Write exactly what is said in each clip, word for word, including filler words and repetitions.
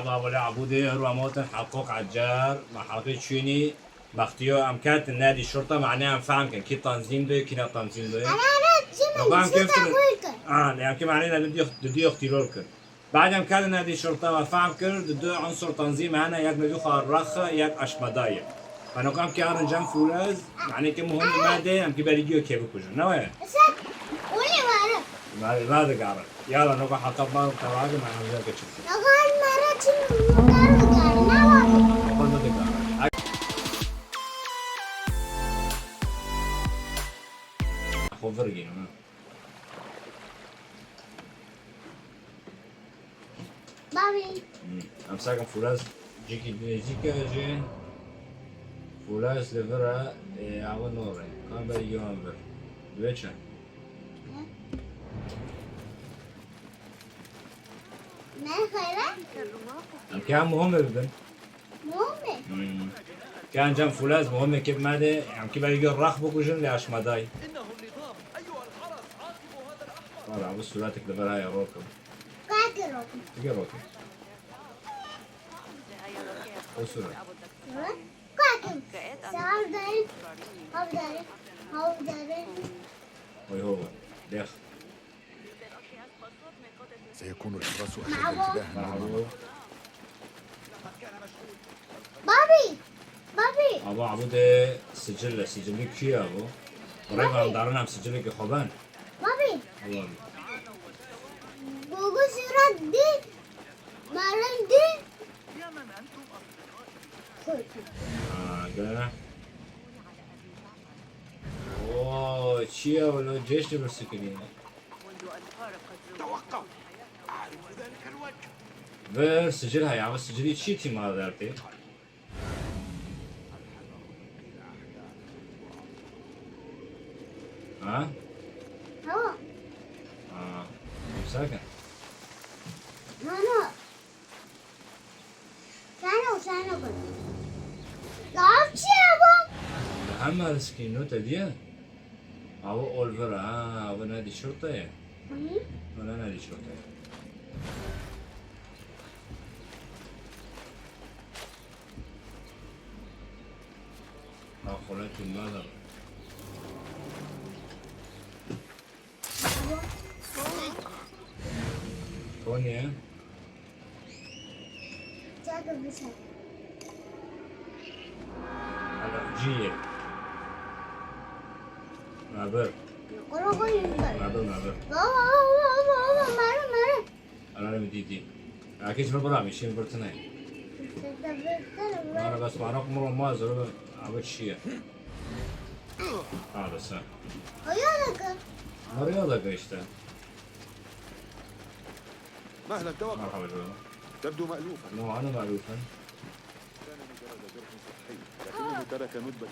Wala Ebûdê, her wematin heqoq ecer, me heqî çûnî, bextiyo em ketin nedî şurta, mane em fehm kin, kî tanzîm doye, kî ne tanzîm doye. Ana, ana, çi Yok, em şurta keftin. Koy kir. Ha, ne, em kî mane ne didiyo, didiyo tîror kir. Bad em ketin nedî şurta, me fehm kir, di du unsur tanzîm hene, yek nedî xwe rex, yek aşmedayê. Hano em kî arin cem fûlez, mane ki muhim me de, em kî berî giyo kê bikujin. Ne waya? Sen, o ne var? Ver, ver de garin. Yala, noka hata ban tevagin, an hemze geçirsin. Noka mara çim mudar digar, ne var? Noka ne digar. Xo virgin, ha. Bavê. Hmm. Em sakin fûlaz cîkî nêzîk e jê. Fûlaz li vir e, ê, awe nor e. Kan berî giyo em vir. Divê çi? Ne xeyre? Em kê em muhim bibin. Muhim e? Hmm. Kê em cem fûlaz muhim e kê me de, em kê berî giyo rax bikujin lê aşmadayî. Wala, bu sûretek li vir heye rokim. Kake rokim. Tige rokim. O sûret. Hı? Kake. Sağ derin. Hav derin. Hav derin. Oy ho. Dex. سيكون الحرس أشد انتباهًا من ماما. Bobby! Bobby! Ava, ava de sicil e, sicilî kî ye ava? Rêva em darin em sicilekê xwe ben. Bobby! Ava. Gogo surat dî, marin dî. Ha, gel. Oo, çi ye wilo? Cêş dibirsî kirî. توقف. أعرف ذلك الوجه. Vir sicil heye, ama sicilî çi tîma dertê? Ha? Hawa. Ha. Sakin. No, no. Şano, şano kir. Lav çi ye bu? Hema riskî no te diye. Awa Oliver, ha, awa nedî şurta ye. Hı hı. Wala nedî şurta ye. Ha, xole tu mala. Tony ye. Çaka bişe. Hala cî ye. Me bir. Koro koyun ben. Me bir, me bir. Baba, baba, baba, baba, mare, mare. Hala ne dî dî. Herkes mi bırak, işin fırtına. Mare bas, bana kumar olmaz, öyle abi çiğ ye. Arası. Ayağa da kal. Araya da işte. مهلا، توقف. مرحبا جماعة. تبدو مألوفا. No, أنا مألوفا. كان مجرد جرح سطحي، لكنه ترك ندبة.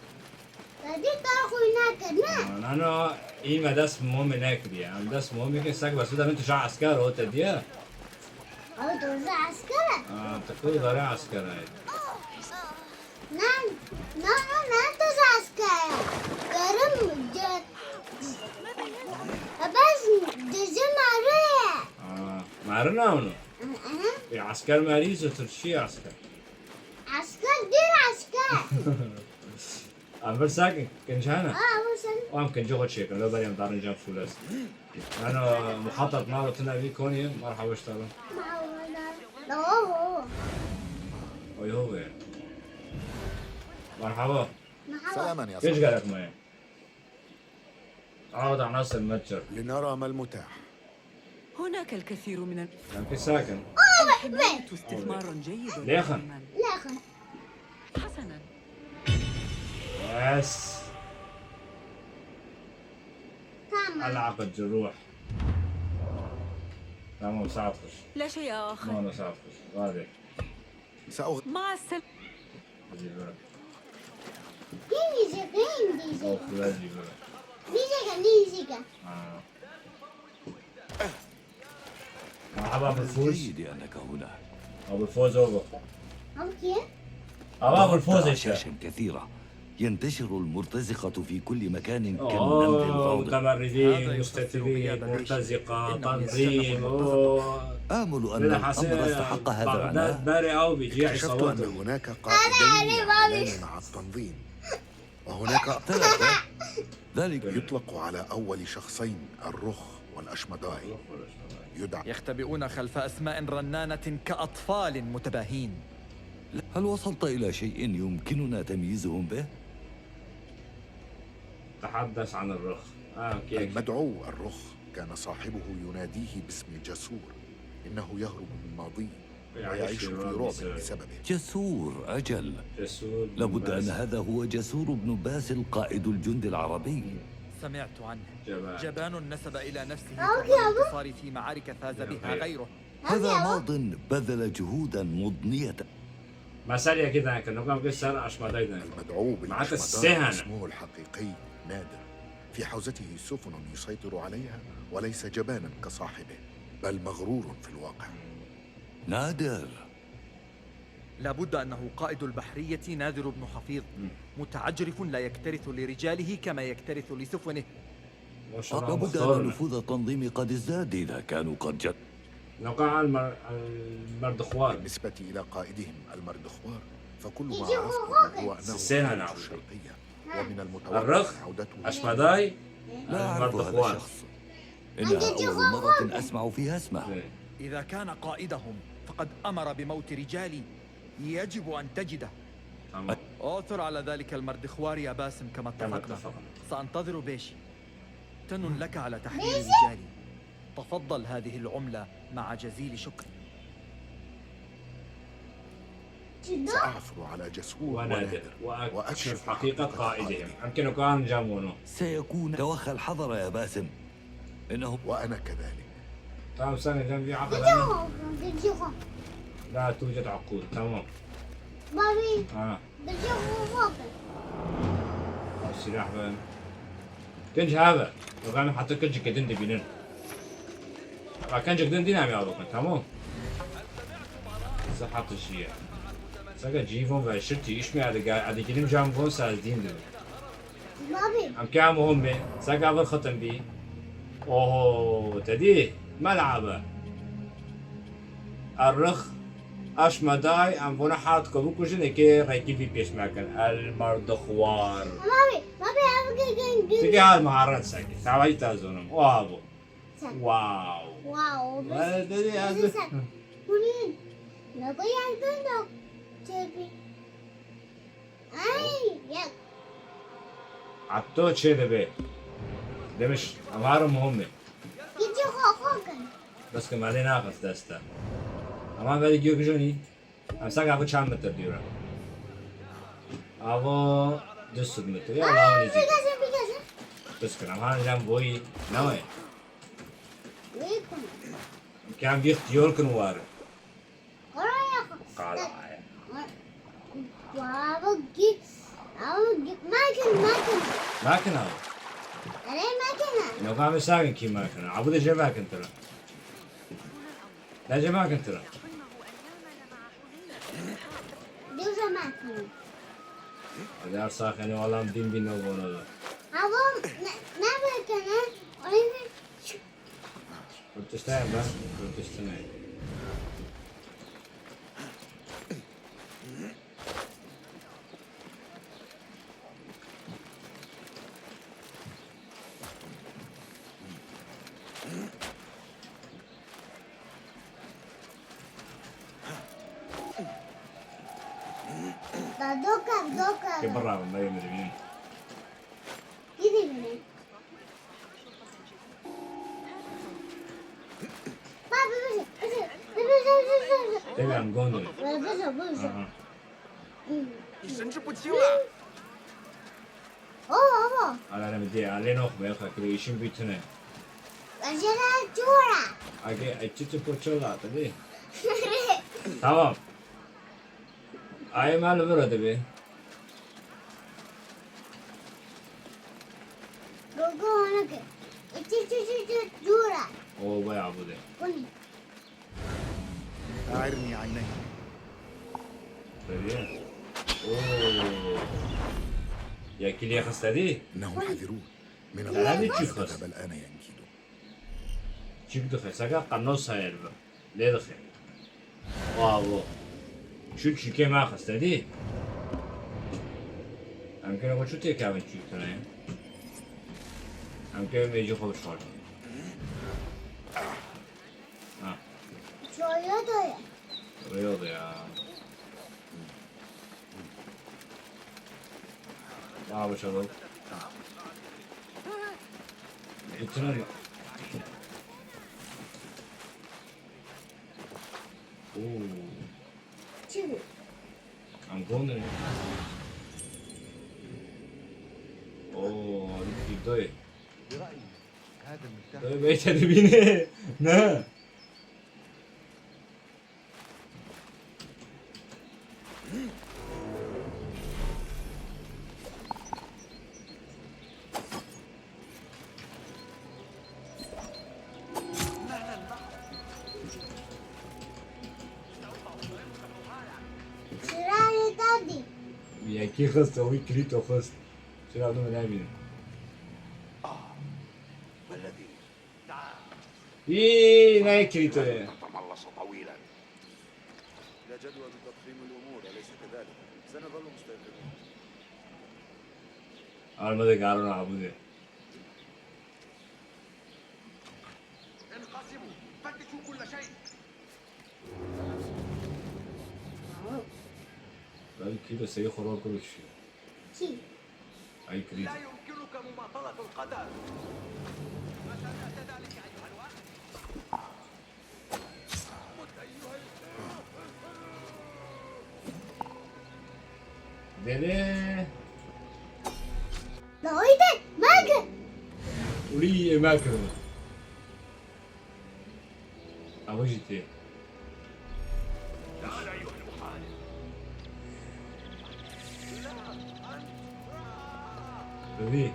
Te dî te xwe nakir, ne? Nano, î me dest momê nekiriye. Em dest momê ke sek bes bide min tu ja esker o te diye. Ew tu ja esker e? Ha, tu xwe dare esker e. Ne, ne, ne, ne tu ja esker e. Gerim, ge-, bes dije mare ye. Ha, mare ne onu? Hı hı. E, esker merî zûtir çi esker? Esker dîr esker. Em vir sakin, kinc hene? Aa, bu sen. Em kincê xwe çêkin, lo berê em darin cem fûles. Ana muhatab maro tune vî konî, merhaba ji te re. Oy ho be. Merhaba. Merhaba. سلاما يا Kinc صاحبي. Gerek me ye. Awa da nasıl metçer. لنرى ما المتاح. هناك الكثير من ال- Em kê sakin. الحماية استثمار جيد ليخن. مهمًا. Lexin. حسنًا. Yes. Tamam. العقد جروح. Tamam, saat xweş. لا شيء آخر. Mano saat xweş. Hadi. سأغ- مع السلامة. Hadi bırak. Nîzike, nîzike. Of, hadi bırak. Nîzike, nîzike. Ha. مرحبا أبو الفوز. جيد أنك هنا. أبو الفوز أوبا. Ew kî ye? ضربت أبو الفوز إيش؟ عشاشا كثيرة. ينتشر المرتزقة في كل مكان كالنمل الغاضب. متمردين، مستترين، مرتزقة، تنظيم، آمل أن الأمر استحق هذا العناء. اكتشفت أن هناك قائدين يعملان مع التنظيم، وهناك ذلك يطلق على أول شخصين، الرخ والأشمداي. يدعى يختبئون خلف أسماء رنانة كأطفال متباهين. هل وصلت إلى شيء يمكننا تمييزهم به؟ تحدث عن الرخ. آه، أوكي. المدعو الرخ كان صاحبه يناديه باسم جسور، إنه يهرب من ماضيه ويعيش في رعب بسببه. جسور، أجل. جسور بن لابد أن باس. هذا هو جسور بن باس القائد الجندي العربي. سمعت عنه. جبان. جبان نسب إلى نفسه فضل الانتصار في معارك فاز بها غيره. هذا ماض بذل جهودا مضنية. Meseleyekê dane kir, nokam kir ser aşmadayî dane kir. المدعو بالأشمداي اسمه الحقيقي نادر. في حوزته سفن يسيطر عليها وليس جبانا كصاحبه، بل مغرور في الواقع. نادر. لابد أنه قائد البحرية نادر بن حفيظ، متعجرف لا يكترث لرجاله كما يكترث لسفنه. لابد أن نفوذ التنظيم قد ازداد إذا كانوا قد جد. نقع المر-، المردخوار. بالنسبة إلى قائدهم المردخوار، فكل ما عرفته هو أنه خارج الشرقية، ومن المتوقع الرخ، عودته أشمداي، لا أعرف هذا المردخوار. الشخص. إنها أول مرة أسمع فيها اسمه. إيه. إذا كان قائدهم فقد أمر بموت رجالي، يجب أن تجده. تمام. اعثر على ذلك المردخوار يا باسم كما كما اتفقنا. اتفقنا. سأنتظر بيشي. تن لك على تحرير رجالي. تفضل هذه العملة مع جزيل شكري. سأعثر على جسور ونادر، ونادر وأكشف حقيقة قائدهم. أمكنك أن جامونو. سيكون توخى الحضر يا باسم. إنه وأنا كذلك. تمام، سنة جنبي عقد. لا توجد عقود، تمام. بابي. آه. Bi cih û xwe bin. Ew sîlah bin. Kinc have. Ew ganî heta kincikê din dibînin. Ba kincik din dîn em ya bikin, tamam? Sihat şiye. Seke cî von ve şirtî, iş mi adige, adigînim cam von saz dîn dibin. Babî. Em ke em hom bê, seke vir xitim bî. Oho, te dî? Mel'abe. Errix. Aşma day, em vona hat ku bikujin, êkê rekî vî pêş me kin. El merdixwar. Mami, mami, ev ge-, ge-, ge-, Tika hal maharet seki. Tawayî ta zonim. O habo. Sen. Wow. Wow, Ve dedi ya, sen. Bunun ne kadar gündok çepi. Ay, ya. Atto çê dibe. Demiş, em harim muhim e. Gidecek korkun. Bes ki melê naxist deste. Ama veri gök joni. Em sag avo çar metre diyora. Avo du sed metre. Ya, avo nêzîk. Bigazin, bigazin. Bes ki, em han jem boyî. Ne o ye? Wê kûn. Kem bîx diyol kin ware. Qala ye. Baba git. Baba git. Makin, makin. Makin abi. Erê makin. Yok abi, sakin kim makin? Abu da je makin tira. Ne je makin tira? Düz makin. Hadi arsa hani oğlan bin bin ne bu ona da. Abi ne, ne makin? Oyunu Kurtuluştayım ben. Kurtuluştayım. Doka, doka. Ke birra, ben de yemedim. Gidin. Tevî em gondin. Aha. 你神志不清了。Ala ne bidê, alê nox me xakirê işin bitine. Ake, e, çi çi poçola, tabii. Tamam. Ay mal vura tabii. Gogo ona ke. Çi çi çi çi dura. O bayağı bu de. Kuni. أعرني عينيك. Tabii. Oo. Yekî lê xiste dî. إنهم حذروه من Lala dî çî xist. بل أنا ينكد. Çîk dixe, seka qenosa ye li vir. Lê dixe. Wa bo. Çû çîkê me xiste dî. Em kene xwe çû têkevin çîk tune ye. Em kene mêjî xwe bişartin. Ha. Çoya da ye. Çoya da ya. Daha başarılı. Getirin. Oo. Çivi. Em gondin. Oo, bir doy. Doy beşe dibîne. Ne? Çirayê te dî. Yekî xist, wî kirîto xist. Çira tu min nebînin. Î, ne kirîto ye. تملص طويلا. لا جدوى بتضخيم الأمور، أليس كذلك؟ سنظل مستيقظين. Armada garona abude. انقسموا، فتشوا كل شيء. Belki de seyî xora kuru kişi. Çi? Ay kriz. لا يمكنك مماطلة القدر. ما سمعت ذلك أيها الوحش؟ مت أيها الكلب. Dene. Dawî de, mege. Ûrî, mege. Ew jî tê. Bibî.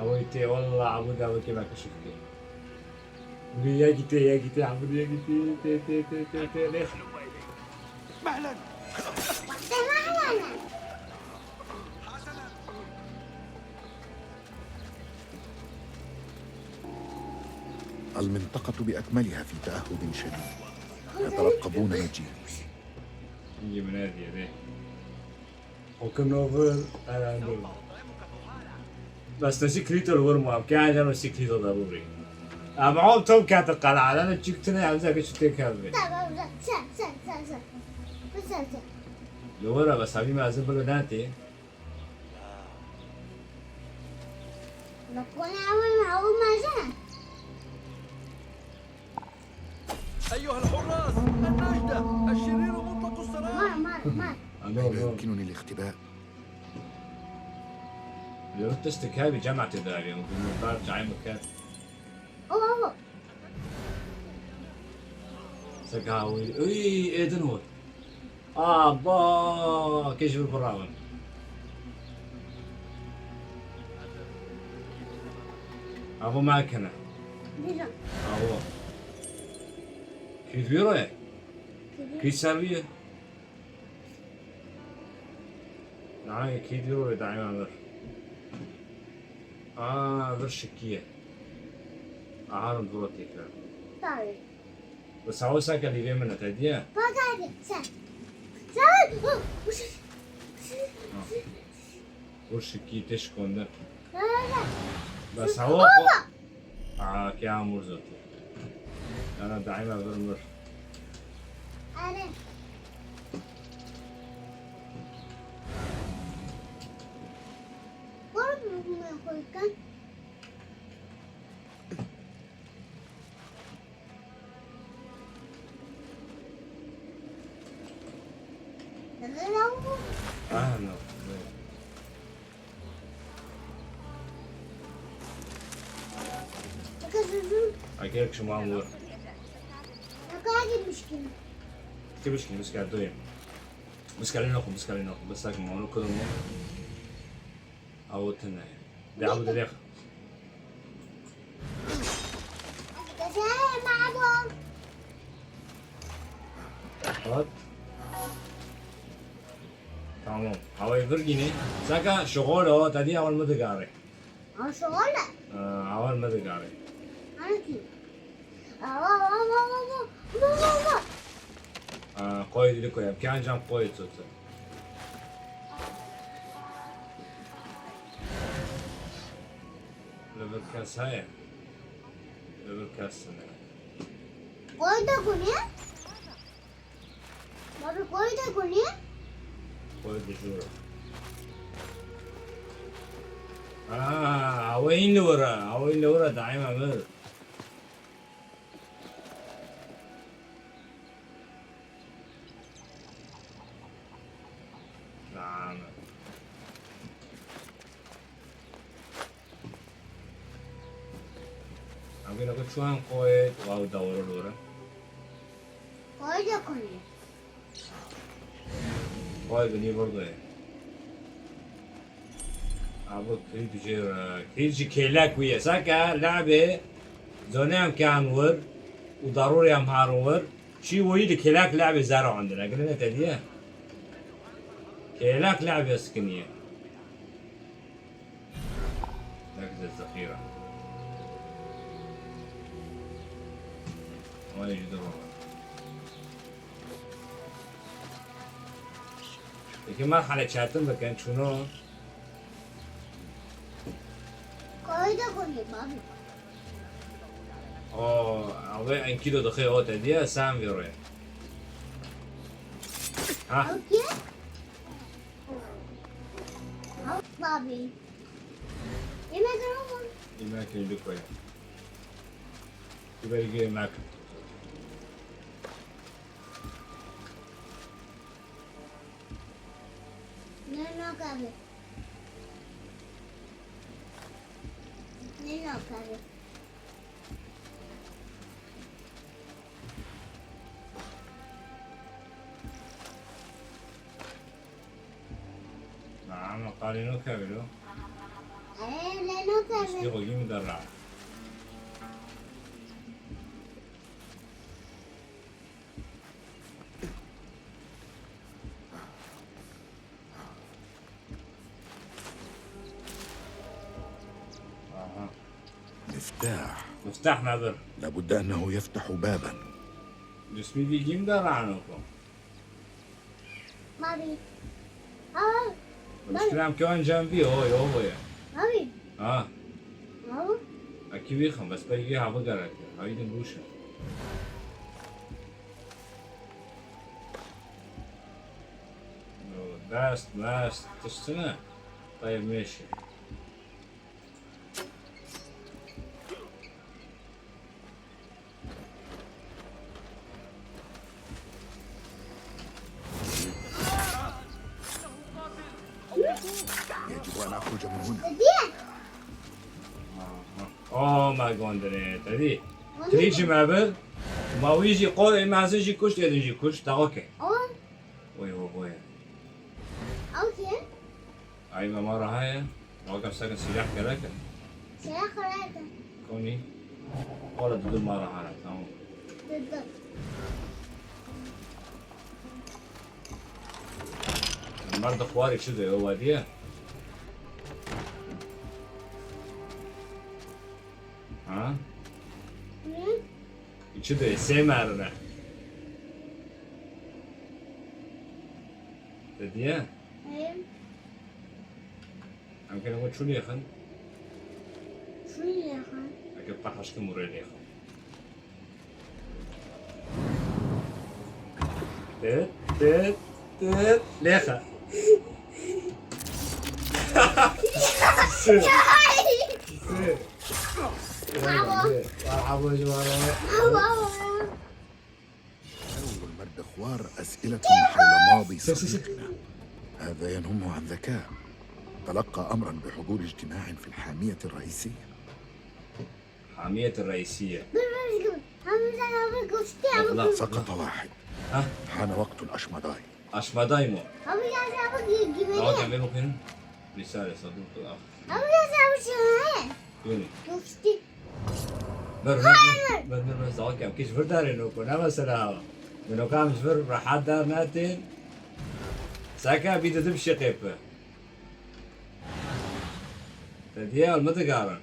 Ew tê, walla, Ebû Dawîdê me keşif kir. Bibî, yekî tê, yekî tê, Ebû yekî tê, tê, tê, tê, tê, tê, lê. المنطقة بأكملها في تأهب شديد. يترقبون مجيئه. Yê min hediye de. Okun over, herhalde. Bes te sî krîto li wir ma, ke ancak sî krîto da bûrî. Ama o top kete qala, ne çıktı ne, amca ki çıktı kalbi. Tamam, sen, sen, sen, sen. Sen, sen. Li wir bes abi mezin böyle ne? أيها الحراس، النجدة، الشرير مطلق السراح. Alo, alo. لا يمكنني الاختباء. Li wir tiştek hebî cemaetê darê, û bi murdar cayê min ket. Seka hawî. Uy, êdin hot. Aba, kê ji vir biravin. Abo me kene. Abo. Kî vîro ye? Kî ser vî ye? Nayê kî dîro wê daîma vir. A, vir şikî ye. Aha, rind viro têkira. Tabii. Bi sawa sake lîvê min e, te diye? Bakari, sen. Sen. Ha. Vir şikî tê şikondin. Baba. Bi sawa. Baba. Aa, ke amûr zotî. Yana daîma vir mir. Are. Var mı bunlar koykan? Neden aldın? Ah, no. Akêrek ji man wir. Ti bişkî, biskar doyê. Biskarê naxwe, biskarê naxwe. Bisak mano kurum. Awo tine. De abu dirêx. Hat. Tamam. Hawayê vir gînî. Seka şixol o, te dî ewil min digarê. Ha, şixol e? Ha, ewil min digarê. Hangi? Aa, aa, aa, aa, aa. Aa, qoyê dî koyem. Kî encam qoyê tute. Li vir kes heye? Li vir kes tune. Qoyê de kunî? Baba, qoyê de kunî? Qoyê de jûr. Aa, ew in li wir e. Ew in li wir e, daîma mir. Tamam. Em gene ku çûn qoyê, wow, dawro lore. Qoyê de kunî? Qoyê binî vir de ye. Abi, kî dijêr, kî jî kêlek wî ye. Seke lebê zonê em ke em wir û darûrê em harin wir. Çî wî li kêlek lebê zer andine. Girine te diye. Kêlek lebê skiniye. Tek de zexîra. Ay, ji de baba. Peki merhale çetin bikin, çûno. Koyda koyayım abi. O, abi en kilo daxê o te diye sen vire. Ha. Okey. Al abi. Yemek alalım. Yemek yedik koyalım. Biber yemek. Ne, ne abi? Ne, ne abi? Naam, qalê no kevilo. Ee, ne, ne abi? Ştiqo yî min derra. Aha. مفتاح. Miftah me bir. لابد أنه يفتح بابا. Dusmî vî gîm de rano ko. Mami. Aa. Muşkila em kewan cem vî, oy, oy, oy. Mami. Ha. Mami. Ekî vî xim, bes pey vî ha bigerek. Haydi rûşe. Dest, mest, tiştine. Tayyip meşe. يجب أن أخرج من هنا. Oh my god, ne, te dî. Trî jî me bir. Ma wî jî qol, ê mezin jî kuşt, êdin jî kuşt. Te okey. Oy, oy, oy. Okey. Ay, me ma rahaye. Waka saka silah gerek e. Silah gerek e. Konî. Wala dudu ma rahane, tamam. Dudu. Mer de xwarê çi de, o wadiye? Ha? Hı? Çi de, sê merine. Te diye? Hı. Em kene xwe çû lêxin? Çû lêxin? Eke te heşkim û rê lêxin. Tit, tit, tit, lêxe. Sê. Sê. Merhaba. Merhaba, merhaba. حاول المردخوار أسئلة حول ماضي صديقنا. هذا ينم عن ذكاء. تلقى أمرا بحضور اجتماع في الحامية الرئيسية. حامية الرئيسية. سقط واحد. ها؟ حان وقت الأشمضاي. Aşmaday mı? Abi ya sen bak gibi. Daha da bir bakayım. Risale, Sadık, ah. Abi ya sen bak şuna. Yürü. Geçti. Ver, ver, ver, ver, ver, ver, zalak yap. Kî ji vir derê noko, ne mesele ha? Noko em ji vir rehat dernetên. Saka bî didim şiqê pi. Te diye al mi digarin.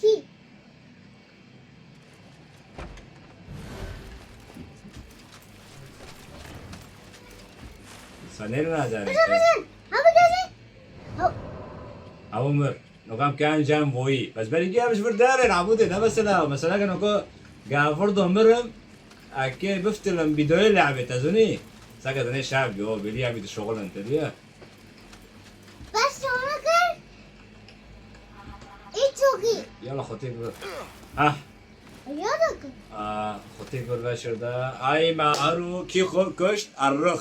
Çi? Sanêr nazarin. Kızım, kızım. Ha, bu gözü. Ha. Ew mir. Nokam kan cem voyî. Bes berî gel ji vir derê nabûdê ne mesela. Mesela ke noko gavir do mirim. Eke biftilim videoyê lehbê te zunî. Saka dinê şev yo, belî ya bir şoxulin te diye. Bes onu kir. Hiç çok iyi. Yala xotê bir. Ah. Yala kir. Ah, xotê bir beşir de. Ay me aru ki xo kuşt arrix.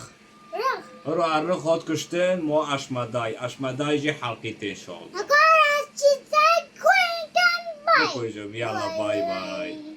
Rıx. Ro arrix hot kuştin mo aşmaday. Aşmaday jî halqî tên şol. Hakara çiçek kuenken bay. Kocam yala bay bay.